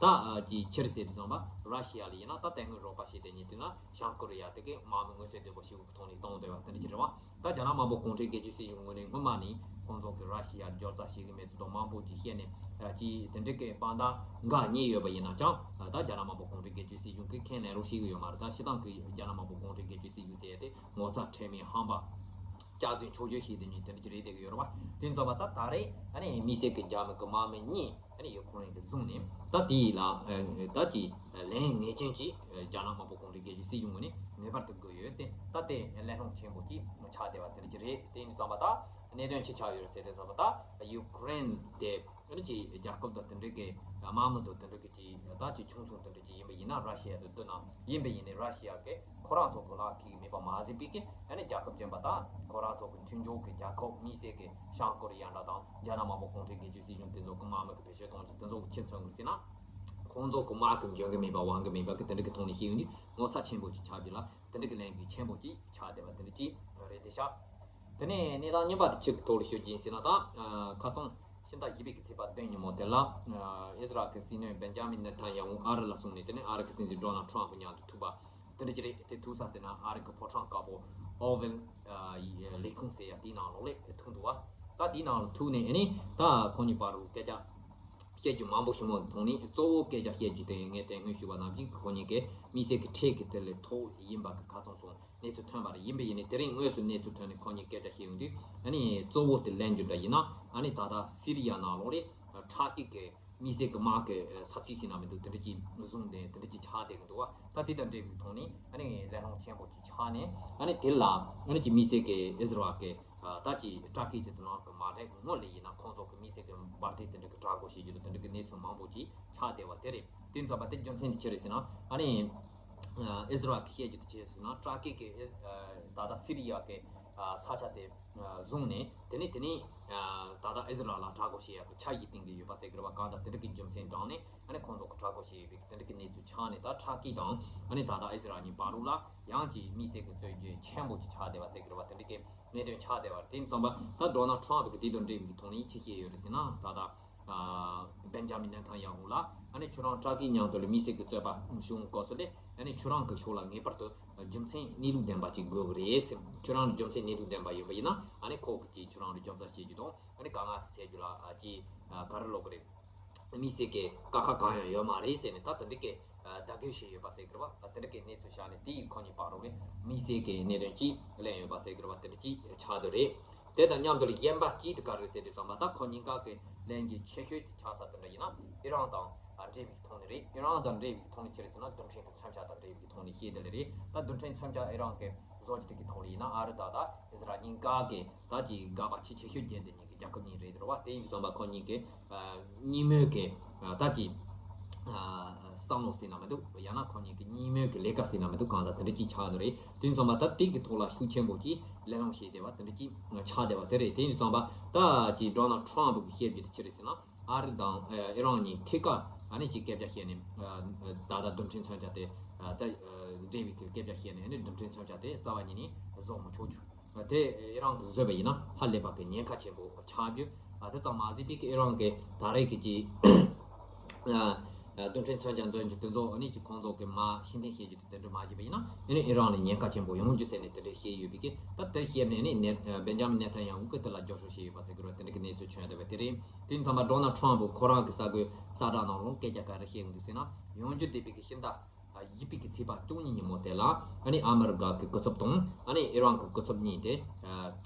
ད་ཅིག་ཕྱིར་ཟེར་དུས་ཙམ་པ་ར་ཤི་ཡ་ལ་ཡིན་ན་ད་དེ་སྔོན་རོགས་པ་བྱས་བསྡད་མཁན་དེ་ན་བྱང་ཀོ་རི་ཡ་དེ་གི་དམག་མི་མངོན་གསལ་དོད་པོ་ཞིག་གི་ཐོག་ནས་བཏང་བསྡད་པ་དེ་འདྲ་ཅིག་རེད་བ། ད་རྒྱ་ནག་དམར་པོ་གུང་ཁྲན་སྒེར་གཅོད་སྲིད་གཞུང་ངོས་ནས་སྔོན་མ་ནས་ཁོང་ཚོ་གིས་ར་ཤི་ཡར་འབྱོར་རྩ་བྱེད་ཀྱི་མེད་ཚུལ་དང་མང་པོ་ཅིག་བཤད་ནས་ཅིག་དེ་འདྲ་གི་དཔང་རྟགས་འགའ་རྙེད་ཡོད་པ་ཡིན་ན་ཅང་ད་རྒྱ་ནག་དམར་པོ་གུང་ཁྲན་སྒེར་གཅོད་སྲིད་གཞུང་གིས་ཁས་ལེན་རོགས་བྱེད་ཀྱི་ཡོད་མ་རེད། ད་སྤྱིར་བཏང་གི་རྒྱ་ནག་དམར་པོ་གུང་ཁྲན་སྒེར་གཅོད་སྲིད་གཞུང་ཟེར་ཡ་དེ་ངོ་ཚ་ཁྲེལ་མེད་ཧམ་པ་སྐྱག་རྫུན་ཕྱོགས་བཅོས་བྱེད་དེ་ཉིད་དེ་འདྲ་ཅིག་རེད་བསྡད་ཀྱི་ཡོད་རེད་བ། དེ་ཚོ་བ་ད་ད་རེས་ཨ་ནི་དམིགས་བསལ་གྱི་རྒྱ་མི་གི་དམག་མི་གཉིས་ཨ་ནི་ཡུ་ཁུ་རེན་གྱིས་བཟུང་ནས་ད་དེ་ལ་ད་ཅིག་ལན་ངེས་ཅན་ཅིག་རྒྱ་ནག་དམར་པོ་གུང་ཁྲན་སྒེར་གཅོད་སྲིད་གཞུང་ངོས་ནས་ངེས་པར་དུ་དགོས་ཡོད་ཟེར། ད་དེ་གླེང་སློང་ཆེན་པོ་ཅིག་ཆགས་བསྡད་པ་དེ་འདྲ་ཅིག་རེད། དེ་ཡིན་དུས་ཙམ་པ་ད་གནད་དོན་ཅི་ཆགས་ཡོད་ཟེར་དུས་ཙམ་པ་ད་ཡུ་ཁུ་རེན་དེ་ཨ་ནི་ཅིག་རྒྱལ་ཁབ་དང་དེ་འདྲ་གི་དམག་མི་དང་དེ་འདྲ་གི་ཅིག་ད་ཅིག་ཆུང་ཆུང་དེ་འདྲ་ཅིག་ཡིན་པ་ཡིན་ན་ར་ཤི་ཡ་དང་བསྡུར་ན་ཡིན་པ་ཡིན་ནའི་ར་ཤི་ཡ་གི་ཁོ་རང་ཚོ་གི་ལག་འཁེལ་གི་མེད་པ་མ་ཟད་པའི་གི་ཨ་ནི་རྒྱལ་ཁབ་གཞན་པ་དང་ཁོ་རང་ཚོ་གི་མཐུན་ཕྱོགས་གི་རྒྱལ་ཁབ་དམིགས་བསལ་གི་བྱང་ཀོ་རི་ཡ་འདྲ་དང་རྒྱ་ནག་དམར་པོ་གུང་ཁྲན་སྒེར་གཅོད་སྲིད་གཞུང་དེ་ཚོ་གི་དམག་མི་གི་བེད་སྤྱོད་གཏོང་ཆེད་དེ་ཚོ་གི་ཁྱེད་ཚོ་གི་ཟེར་ན་ཁོང་ཚོ་གི་དམག་གི་འཇོན་གི་མེད་པ་དབང་གི་མེད་པ་གི་དེ་འདྲ་གི་ཐོག་ནས་བཤད་ཡོང་དུས་ངོ་ཚ་ཆེན་པོ་ཅིག་ཆགས་རྒྱུ་ལ་དེ་འདྲ་གི་ལན་གི་ཆེན་པོ་ཅིག་ཆགས་བསྡད་པ་དེ་འདྲ་ཅིག་རེད་དེ་ཤག་དེ་ནས་གནས་སྟངས་གཉིས་པ་དེ་ཅིག་གི་ཐོག་ལ་ཤོད་ཀྱིན་ཟེར་ན་ད་ཁ་སང་ཕྱི་ཟླ་བཞི་པའི་གི་ཚེས་པ་བདུན་ཉིན་མོ་དེ་ལ་ཨི་ཟི་རལ་གི་སྲིད་བློན་བེན་ཇ་མིན་ནེ་ཐན་ཡ་ཧུ་ཨ་རི་ལ་སོང་ནས་དེ་ནས་ཨ་རི་གི་སྲིད་འཛིན་ཌོ་ནལ་ཊམ་ཕུ་མཉམ་དུ་ཐུག་པ། དེ་འདྲ་ཅིག་རེད། དེ་ཐུག་ས་དེ་ན་ཨ་རི་གི་ཕོ་བྲང་དཀར་པོ་ཨོ་ཝེལ་ཡི་ལས་ཁུངས་ཟེར་ཡ་དེའི་ནང་ལོགས་ལ་ཐུག་འདུག་བ། ད་དེའི་ནང་ལ་ཐུག་ནས་ཨ་ནི་ད་ཁོང་གཉིས་བར་དུ་སྐད་ཆ་བཤད་རྒྱུ་མང་པོ་བྱུང་བ་ཐོག་ནས། གཙོ་བོ་སྐད་ཆ་བཤད་རྒྱུ་དེ་ངས་དེ་སྔོན་ཞུས་པ་ནང་བཞིན་ཁོ་གཉིས་ཀས་དམིགས་བསལ་གྱི་ཁྲལ་གྱི་དེ་ལས་ཐོག་ཡིན་པ་གི་ཁ་ཚང་སོང་གནས་ཚུལ་ཐོན་པ་རེད། ཡིན་པ་ཡིན་ནའི་དེ་རིང་དངོས་སུ་གནས་ཚུལ་ཐོན་ནས་ཁོ་གཉིས་སྐད་ཆ་བཤད་ཡོང་དུས། ཨ་ནི་གཙོ་བོ་དེ་ལན་རྒྱུ་འདྲ་ཡིན་ན། ཨ་ནི་ད་ལྟ་སི་རི་ཡ་ནང་ལོགས་ལ་ཁྲག་སྐྱིད་ཀྱི་དམིགས་བསལ་གྱི་དམག་གི་ས་ཚིགས་ཟེར་ན་མི་འདུག་དེ་འདྲ་ཅིག་བཟུང་ནས་དེ་འདྲ་ཅིག་ཆགས་བསྡད་ཀྱི་འདུག་བ། ད་དེ་དང་འབྲེལ་བའི་ཐོག་ནས་ཨ་ནི་གླེང་སློང་ཆེན་པོ་ཅིག་ཆགས་ནས། ཨ་ནི་དེ་ལ་ཨ་ནི་ཅིག་དམིགས་བསལ་གྱི་ཨི་ཟི་རལ་གྱི་ད་ཅིག་དྲག་སྐྱེད་ཀྱི་དེ་ནང་གི་མ་རེད། སྔོན་ལ་ཡིན་ན་ཁོང་ཚོ་གི་དམིགས་བསལ་གྱི་འབར་མདེལ་དེ་འདྲ་གི་དྲག་པོ་བྱེད་རྒྱུ་དང་དེ་འདྲ་གི་གནས་ཚུལ་མང་པོ་ཅིག་ཆགས་བསྡད་པ་དེ་རེད། དེ་ཙམ་པ་དེ་རྒྱུ་མཚན་དེ་ཅི་རེད་ཟེར་ན། ཨ་ནི་ཨི་ཟི་རལ་གྱིས་བཤད་རྒྱུ་དེ་ཅི་རེད་ཟེར་ན། དྲག་སྐྱེད་ཀྱི་ཨི་ད་ལྟ་སི་རི་ཡ་གི་ས་ཆ་དེ་བཟུང་ནས། དེ་ནས་དེ་ནས་ད་ལྟ་ཨི་ཟི་རལ་ལ་དྲག་རྒོལ་བྱེད་ཡག་གི་འཆར་གཞི་བཏིང་གི་ཡོད་པ་ཟེར་གི་རེད་བ། གང་ལྟར་དེ་འདྲ་གི་རྒྱུ་མཚན་དྲངས་ནས་ཨ་ནི་ཁོང་ཚོ་གི་དྲག་རྒོལ་བྱེད་ཡོད་པའི་དེ་འདྲ་གི་གནས་ཚུལ་ཆགས་ནས། ད་དྲག་སྐྱེད་དང་ཨ་ནི་ད་ལྟ་ཨི་ཟི་རལ་གཉིས་བར་དུ་ལ་ཡང་ཅིག་དམིགས་བསལ་གྱི་རྩོད་རྒྱུ་ཆེན་པོ་ཅིག་ཆགས་བསྡད་པ་ཟེར་གི་རེད་བ། དེ་འདྲ་གི་གནད་དོན་ཆགས་བསྡད་པ་རེད། དེ་ཙམ་པ་ད་ཌོ་ནལ་ཊམ་གིས་དེ་དང་འབྲེལ་བའི་ཐོག་ནས་ཅི་བཤད་ཡོད་རེད་ཟེར་ན། ད་ལྟ་བེན་ཇ་མིན་ནེ་ཐན་ཡ་ཧུ་ལ་ཨ་ནི་ཁྱོད་རང་དྲག་སྐྱེད་མཉམ་དུ་ལ་དམིགས་བསལ་གྱི་རྩོད་པ་བྱུང་སྐབས་སུ་ལ། ཨ་ནི་ཁྱོད་རང་གི་ཕྱོགས་ལ་ངེས་པར་དུ་རྒྱུ་མཚན་གནས་ལུགས་ལྡན་པ་ཅིག་དགོས་ཀྱི་རེད་ཟེར། ཁྱོད་རང་ལ་རྒྱུ་མཚན་གནས་ལུགས་ལྡན་པ་ཡོད་པ་ཡིན་ན། ཨ་ནི་ཁོ་གིས་ཅིག་ཁྱོད་རང་ལ་རྒྱབ་རྩ་བྱེད་རྒྱུ་དང་། ཨ་ནི་དཀའ་ངལ་སེལ་རྒྱུ་ལ་ཨ་ཅིག་ག་རེ་ལབ་དགོས་རེད། དམིགས་བསལ་གྱི་དཀའ་ཁག་གང་ཡང་ཡོད་མ་རེད་ཟེར་ནས། ད་དེ་འདྲ་གི་བརྡ་སྐད་བྱས་ཡོད་པ་ཟེར་གི་རེད་བ། ད་དེ་འདྲ་གི་གནས་ཚུལ་བཞག་ནས་དེ་ཡིས་ཁོ་གཉིས་བར་དུ་ལ་དམིགས་བསལ་གྱི་གནད་དོན་གཅིག་གླེང་ཡོད་པ་ཟེར་གི་རེད་བ། དེ་འདྲ་གཅིག་ཆགས་བསྡད་རེད། དེ་དང་མཉམ་དུ་ལ་གཞན་པ་གཅིག་དེ་ག་རེ་ཟེར་དུས་ཙམ་པ། ད་ཁོ་གཉིས་ཀ་གི་ལན་གྱི་ཆེ་ཤོས་དེ་ཆགས་ས་དེ་འདྲ་ཡིན་ན་ཨི་རན་དང་འབྲེལ་བའི་ཐོག་ནས་རེད། ཨི་རན་དང་འབྲེལ་བའི་ཐོག་ནས་ཅི་རེད་ཟེར་ན། རྡུལ་ཕྲན་གྱི་མཚོན་ཆ་དང་འབྲེལ་བའི་ཐོག་ནས་བཤད་དེ་ལ་རེད། ད་རྡུལ་ཕྲན་མཚོན་ཆ་ཨི་རན་གྱིས་བཟོ་རྒྱུ་དེ་གི་ཐོག་ལ་ཡིན་ན། ཨ་རི་དང་ད་ཨི་ཟི་རལ་གཉིས་ཀ་གི་ད་ཅིག་དགག་པ་ཆེས་ཆེ་ཤོས་བརྒྱབ་བསྡད་མཁན་གྱི་རྒྱལ་ཁབ་གཉིས་རེད་དེ་རེད་བ། དེ་ཡིན་དུས་ཙམ་པ་ཁོ་གཉིས་ཀྱི་གཉིས་མོས་ཀྱི་ད་ཅིག་བསམ་བློ་ཟེར་ན་མི་འདུག་ཡང་ན་ཁོ་གཉིས་ཀྱི་གཉིས་མོས་ཀྱི་ལས་ཀ་ཟེར་ན་མི་འདུག་གང་ལྟར་དེ་འདྲ་ཅིག་ཆགས་བསྡད་རེད། དེ་ཡིན་དུས་ཙམ་པ་ད་དེ་གི་ཐོག་ལ་ཤུགས་ཆེན་པོ་ཅིག་གླེང་སློང་བྱས་བསྡད་པ་དེ་འདྲ་ཅིག་ཆགས་བསྡད་པ་དེ་རེད། དེ་ཡིན་དུས་ཙམ་པ་ད་ཅིག་ཌོ་ནལ་ཊམ་གྱིས་བཤད་རྒྱུ་དེ་ཅི་རེད་ཟེར་ན། ཨ་རི་དང་ཨི་རན་གཉིས་ཐད་ཀར་ཨ་ནི་ཅིག་སྐད་ཆ་བཤད་ནས། ད་ལྟ་རྡུལ་ཕྲན་མཚོན་ཆ་དེ་ད་འབྲེལ་བའི་གི་སྐད་ཆ་བཤད་ནས། ཨ་ནི་རྡུལ་ཕྲན་མཚོན་ཆ་དེ་རྩ་བ་ཉིད་ནས་བཟོ་མི་ཆོག་རྒྱུ། དེ་ཨི་རན་གྱིས་བཟོས་པ་ཡིན་ན་ཧ་ལས་པ་གི་ཉེན་ཁ་ཆེན་པོ་ཆགས་རྒྱུ། དེ་ཙམ་མ་ཟད་པའི་གི་ཨི་རན་གྱིས་ད་རེས་ཀྱི་ཅིག་རྡུལ་ཕྲན་མཚོན་ཆ་འཛོམས་རྒྱུ་དེ་ཚོ་ཨ་ནི་ཅིག་ཁོང་ཚོ་གི་མར་ཕྱིར་འཐེན་བྱེད་རྒྱུ་དེ་འདྲ་མ་བྱས་པ་ཡིན་ན་ཨ་ནི་ཨི་རན་ལ་ཉེན་ཁ་ཆེན་པོ་ཡོང་རྒྱུ་ཟེར་ནས་དེ་འདྲ་བཤད་ཡོད་པའི་གི། ད་དེ་བཤད་ནས་ཨ་ནི་ནེ་བེན་ཇ་མིན་ནེ་ཐན་ཡ་ཧུ་གིས་དེ་ལ་རྒྱབ་སྐྱོར་བྱས་ཡོད་པ་ཟེར་གི་རེད་བ། དེ་འདྲ་གི་གནས་ཚུལ་བྱུང་བསྡད་པ་དེ་རེད། དེ་ཡིན་དུས་ཙམ་པ་ཌོ་ནལ་ཊམ་ཁོ་རང་གི་ས་ཁུལ་གསལ་བསྒྲགས་ནང་ལོགས་སྐད་ཆ་ག་རེ་བཤད་ཡོང་འདུག་ཟེར་ན། ཡོང་རྒྱུ་བསྡད་པའི་གི་ཕྱི་ཟླ་བཞི་པའི་གི་ཚེས་པ་བཅུ་གཉིས་ཉིན་མོ་དེ་ལ་ཨ་ནི་ཨ་མི་རི་ཀ་གི་སྐུ་ཚབ་དང་ཨ་ནི་ཨི་རན་གྱི་སྐུ་ཚབ་གཉིས་དེ་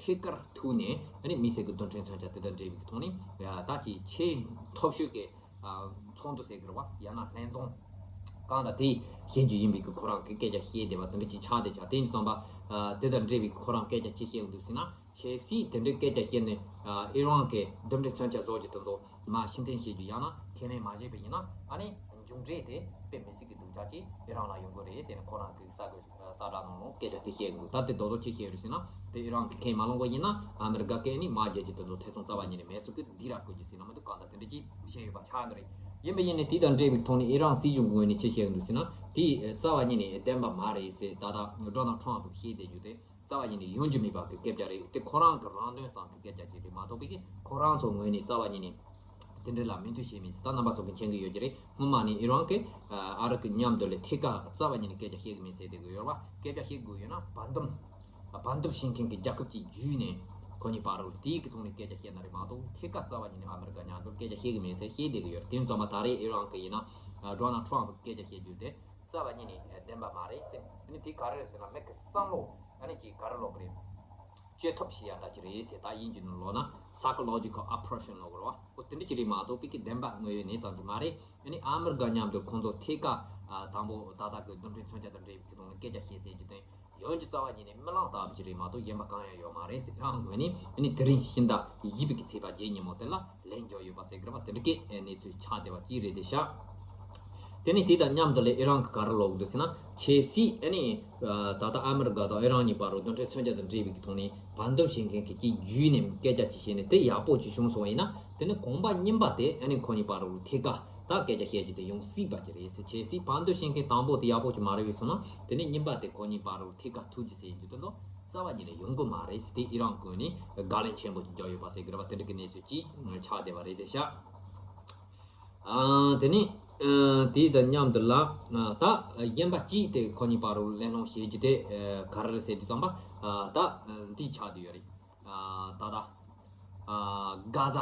ཐད་ཀར་ཐུག་ནས། ཨ་ནི་དམིགས་བསལ་གྱི་རྡུལ་ཕྲན་མཚོན་ཆ་དེ་དང་འབྲེལ་བའི་གི་ཐོག་ནས་ད་ཅིག་ཆེས་མཐོ་ཤོས་ཀྱི་ཚོགས་འདུ་ཟེར་གི་རེད་བ། ཡང་ན་ལྷན་འཛོམས་གང་ལྟར་དེ་བྱེད་རྒྱུ་ཡིན་པའི་གི་ཁོ་རང་གི་སྐད་ཆ་བཤད་བསྡད་པ་དེ་འདྲ་ཅིག་ཆགས་བསྡད་ཤག་དེ་ཡིན་དུས་ཙམ་པ་དེ་དང་འབྲེལ་བའི་གི་ཁོ་རང་སྐད་ཆ་ཅི་བཤད་ཡོང་འདུག་ཟེར་ན། གལ་སྲིད་དེ་འདྲའི་སྐད་ཆ་བཤད་ནས་ཨི་རན་གྱིས་རྡུལ་ཕྲན་མཚོན་ཆ་བཟོ་རྒྱུ་དེ་ཚོ་མར་ཕྱིར་འཐེན་བྱེད་རྒྱུ། ཡང་ན་ཁས་ལེན་མ་བྱས་པ་ཡིན་ན། ཨ་ནི་མཇུག་འབྲས་དེ་དཔེ་མི་སྲིད་ཀྱི་སྡུག་ཅག་ཅིག་ཨི་རན་ལ་ཡོང་གི་རེད་ཟེར་ནས་ཁོ་རང་གི་གསར་འགོད་གསལ་བསྒྲགས་ནང་ལ་སྐད་ཆ་དེ་བཤད་ཀྱི་འདུག་ད་དེ་རྡོག་རྡོག་ཅིག་བཤད་རེད་ཟེར་ན། དེ་ཨི་རན་གྱིས་ཁས་མ་བླངས་པ་ཡིན་ན་ཨ་མི་རི་ཀ་གིས་ཨ་ནི་དམག་རྒྱག་རྒྱུ་དེ་ཚོ་ཐེ་ཚོམ་རྩ་བ་ཉིད་ནས་མེད་ཚུལ་གྱི་སྡིགས་ར་བསྐུལ་རྒྱུ་ཟེར་ན་མི་འདུག་གང་ལྟར་དེ་འདྲ་ཅིག་བཤད་ཡོད་པ་ཆགས་འདུག་རེད། ཡིན་པ་ཡིན་ནའི་དེ་དང་འབྲེལ་བའི་ཐོག་ནས་ཨི་རན་སྲིད་གཞུང་ངོས་ནས་ཅི་བཤད་ཀྱི་འདུག་ཟེར་ན། དེ་རྩ་བ་ཉིད་ནས་བདེན་པ་མ་རེད་ཟེར། ད་ལྟ་ཌོ་ནལ་ཊམ་གྱིས་བཤད་བསྡད་རྒྱུ་དེ་རྩ་བ་ཉིད་ནས་ཡོང་རྒྱུ་མེད་པ་གི་སྐད་ཆ་རེད། དེ་ཁོ་རང་གི་རང་དོན་ཙམ་གྱི་སྐད་ཆ་ཅིག་རེད་མ་གཏོགས་པའི་གི་ཁོ་རང་ཚོ་ངོས་ནས་རྩ་བ་ཉིད་ནས་དེ་འདྲ་ལ་མོས་མཐུན་བྱས་མེད་ཟེར། ད་རྣམ་པ་ཚོ་གིས་མཁྱེན་གྱི་ཡོད་ཀྱི་རེད། སྔོན་མ་ནས་ཨི་རན་གྱིས་ཨ་རི་གི་མཉམ་དུ་ལ་ཐད་ཀར་རྩ་བ་ཉིད་ནས་སྐད་ཆ་བཤད་ཀྱི་མེད་ཟེར་བསྡད་ཀྱི་ཡོད་རེད་བ། སྐད་ཆ་བཤད་དགོས་ཡོད་ན་བར་འདུམ་བར་འདུམ་བྱེད་མཁན་གྱི་རྒྱལ་ཁབ་ཅིག་བརྒྱུད་ནས་ཁོ་གཉིས་བར་དུ་དེའི་གི་ཐོག་ནས་སྐད་ཆ་བཤད་ན་རེད་མ་གཏོགས། ཐད་ཀར་རྩ་བ་ཉིད་ནས་ཨ་མི་རི་ཀ་མཉམ་དུ་སྐད་ཆ་བཤད་ཀྱི་མེད་ཟེར་བཤད་བསྡད་ཀྱི་ཡོད་རེད། དེ་ཙམ་པ་ད་རེས་ཨི་རན་གྱི་ཡིན་ན་ཌོ་ནལ་ཊམ་གྱིས་སྐད་ཆ་བཤད་རྒྱུ་དེ་རྩ་བ་ཉིད་ནས་བདེན་པ་མ་རེད་ཟེར། ཨ་ནི་དེ་ག་རེ་རེད་ཟེར་ན། མི་གི་བསམ་བློ་ཨ་ནི་ཅིག་ག་རེ་ལབ་དགོས་རེད། བཅོས་ཐབས་བྱེད་ཡ་འདྲ་ཅིག་རེད་ཟེར། ད་དབྱིན་ཇི་ནང་ལབ་ན་psychological oppression ལབ་དགོས་རེད་བ། འོ་དེ་འདྲ་ཅིག་རེད་མ་གཏོགས་པའི་གི་བདེན་པ་དངོས་ཡོད་གནས་ཙམ་ཅིག་མ་རེད། ཨ་ནི་ཨ་མི་རི་ཀ་མཉམ་དུ་ཁོང་ཚོ་ཐད་ཀར་ཨ་དང་པོ་ད་ལྟ་གི་རྡུལ་ཕྲན་མཚོན་ཆ་དང་འབྲེལ་བའི་གི་ཐོག་ནས་སྐད་ཆ་བཤད་ཟེར་རྒྱུ་དེ་ཡོང་རྒྱུ་རྩ་བ་ཉིད་ནས་རྨི་ལམ་ལྟ་བུ་ཅིག་རེད་མ་གཏོགས་གཞན་པ་གང་ཡང་ཡོད་མ་རེད་ཟེར། ཨི་རན་ངོས་ནས་ཨ་ནི་དེ་རིང་ཕྱི་ཟླ་བཞི་པའི་གི་ཚེས་པ་བརྒྱད་ཉིན་མོ་དེ་ལ་ལན་འཇོག་ཡོད་པ་ཟེར་གི་རེད་བ། དེ་འདྲ་གི་གནས་ཚུལ་ཆགས་བསྡད་པ་ཅིག་རེད་དེ་ཤག་དེ་ནས་དེ་དང་མཉམ་དུ་ལ་ཨི་རན་གྱིས་ག་རེ་ལབ་ཀྱི་འདུག་ཟེར་ན། གལ་སྲིད་ཨ་ནི་ད་ལྟ་ཨ་མི་རི་ཀ་དང་ཨི་རན་གཉིས་བར་དུ་རྡུལ་ཕྲན་མཚོན་ཆ་དང་འབྲེལ་བའི་གི་ཐོག་ནས་བར་འདུམ་བྱེད་མཁན་གྱི་ཅིག་བརྒྱུད་ནས་སྐད་ཆ་ཅིག་བཤད་ནས་དེ་ཡག་པོ་ཅིག་བྱུང་སོང་བ་ཡིན་ན། དེ་ནས་གོམ་པ་གཉིས་པ་དེ་ཨ་ནི་ཁོ་གཉིས་བར་དུ་ཐད་ཀར་ད་སྐད་ཆ་བཤད་རྒྱུ་དེ་ཡོང་སྲིད་པ་ཅིག་རེད་ཟེར། གལ་སྲིད་བར་འདུམ་བྱེད་མཁན་དང་པོ་དེ་ཡག་པོ་ཅིག་མ་རེད་པས་སོང་ན། དེ་ནས་གཉིས་པ་དེ་ཁོ་གཉིས་བར་དུ་ཐད་ཀར་ཐུག་རྒྱུ་ཟེར་རྒྱུ་དེ་ཚོ་རྩ་བ་ཉིད་ནས་ཡོང་གི་མ་རེད་ཟེར། དེ་ཨི་རན་ངོས་ནས་དགག་ལན་ཆེན་པོ་ཅིག་རྒྱག་ཡོད་པ་ཟེར་གི་རེད་བ། དེ་འདྲ་གི་གནས་ཚུལ་ཅིག་ཆགས་བསྡད་པ་རེད་དེ་ཤག་ཨ་དེ་ནས་ ཨ། དེ་དང་མཉམ་དུ་ལ། ཨ། ད་གཞན་པ་གཅིག་དེ་ཁོ་གཉིས་བར་རུ་གླེང་སློང་བྱེད་རྒྱུ་དེ། ཨ། ག་རེ་རེད་ཟེར་དུས་ཙམ་པ། ཨ། ད་འདི་ཆགས་བསྡད་ཡོད་རེད། ཨ། ད་ལྟ། ཨ། གྷ་ཛ།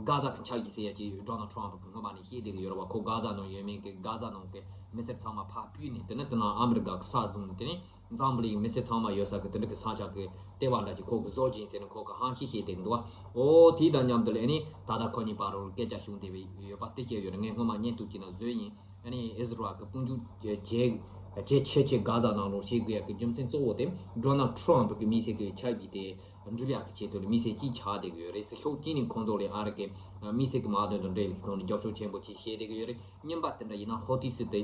གྷ་ཛ་གི་ཆགས་ཀྱི་ཟེར་ཡ་ཅིག་ཌོ་ནལ་ཊམ་ཕ་གི་སྔོན་མ་ནས་བཤད་བསྡད་ཀྱི་ཡོད་རེད་བ། ཁོ་གྷ་ཛ་ནང་ཡོད་མེད་ཀྱི། གྷ་ཛ་ནང་གི་མི་སེར་ཚང་མ་ཕར་ཕུད་ནས། དེ་ནས་དེ་ནང་ཨ་མི་རི་ཀ་གི་ས་བཟུང་ནས། དེ་ནས་འཛམ་བུ་གླིང་མི་སེར་ཚང་མ་ཡོད་ས་གི་དེ་འདྲ་གི་ས་ཆ་གི་ལྟེ་བ་འདྲ་ཅིག་ཁོ་གི་བཟོ་གི་ཡིན་ཟེར་ནས་ཁོ་གི་ཧམ་བཤད་བཤད་བསྡད་ཀྱི་འདུག་བ། ཨོ། དེ་དང་མཉམ་དུ་ལ་ཨ་ནི་ད་ལྟ་ཁོ་གཉིས་བར་རུ་སྐད་ཆ་བྱུང་བསྡད་པའི་ཡོད་པ་དེ་བཤད་ཡོད་རེད། ངས་སྔོན་མ་བརྙན་ཐུང་ཅིག་ནང་བཟོས་ཡིན། ཨ་ནི་ཨི་ཟི་རལ་གི་དཔུང་འཇུག་ཇེ་ཇེ་ཆེ་ཆེ་གྷ་ཛ་ནང་ལོགས་བྱེད་དགོས་ཡག་གི་རྒྱུ་མཚན་གཙོ་བོ་དེ་ཌོ་ནལ་ཊམ་ཕ་གི་དམིགས་བསལ་གྱི་ཆབ་ཀྱི་དེ་འགྲུལ་ཡག་གི་ཆེད་དུ་ལ་དམིགས་བསལ་གཅིག་ཆགས་བསྡད་ཀྱི་ཡོད་རེད་ཟེར། ཕྱོགས་གཅིག་ནས་ཁོང་ཚོ་ལ་ཨ་རི་གི་དམིགས་བསལ་གྱི་དམག་དོན་དང་འབྲེལ་བའི་ཐོག་ནས་རྒྱབ་སྐྱོར་ཆེན་པོ་ཅིག་བྱེད་བསྡད་ཀྱི་ཡོད་རེད། གཉིས་པ་དེ་འདྲ་ཡིན་ན་ཧོ་ཐི་སི་དེ།